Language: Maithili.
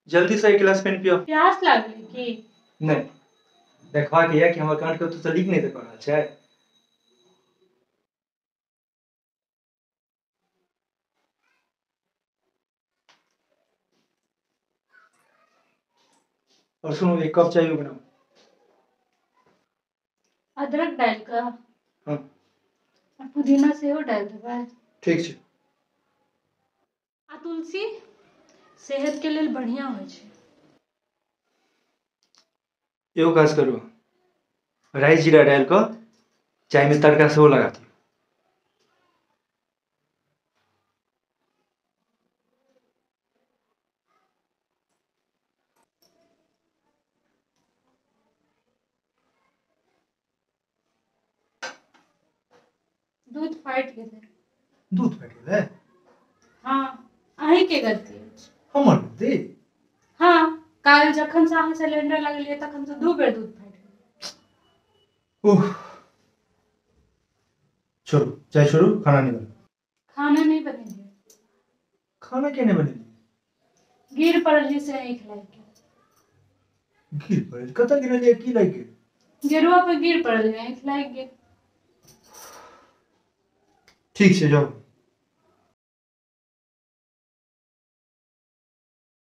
जल्दी से एक गिलास पानि पियो। प्यास लागलै की? नहि, देखबाक यऽ कि हमर कान कतौ से लीक नहि तऽ कऽ रहल छै। और सुनू, एक कप चाय बनाउ। अदरक डालि कऽ? हाँ। आ पुदीना सेहो डालि देबै? ठीक छै। आ तुलसी सेहत के लेल बढ़िया होइ छै। एगो काज करू, राई जीरा डालि कऽ चायमे तड़का सेहो लगा दियौ। दूध फाटि गेलै। दूध फाटि गेलै? हाँ, अहीं के गलती अछि। हमर गलती? हाँ, काल्हि जखन से अहाँ सिलेंडर लगेलियै तखन से 2 बेर दूध फाटि गेलै। उफ, छोड़ू, चाय छोड़ू, खाना नहीं बनाऊ। खाना नहीं बनेलियै। खाना किया नहीं बनेलियै? गिर पड़लियै से आँखि लागि गेल। गिर पड़ल? कतऽ गिरलियै, की लागि गेल? गेरुआ पर गिर पड़लियै, आँखि लागि गेल। ठीक छै, जाउ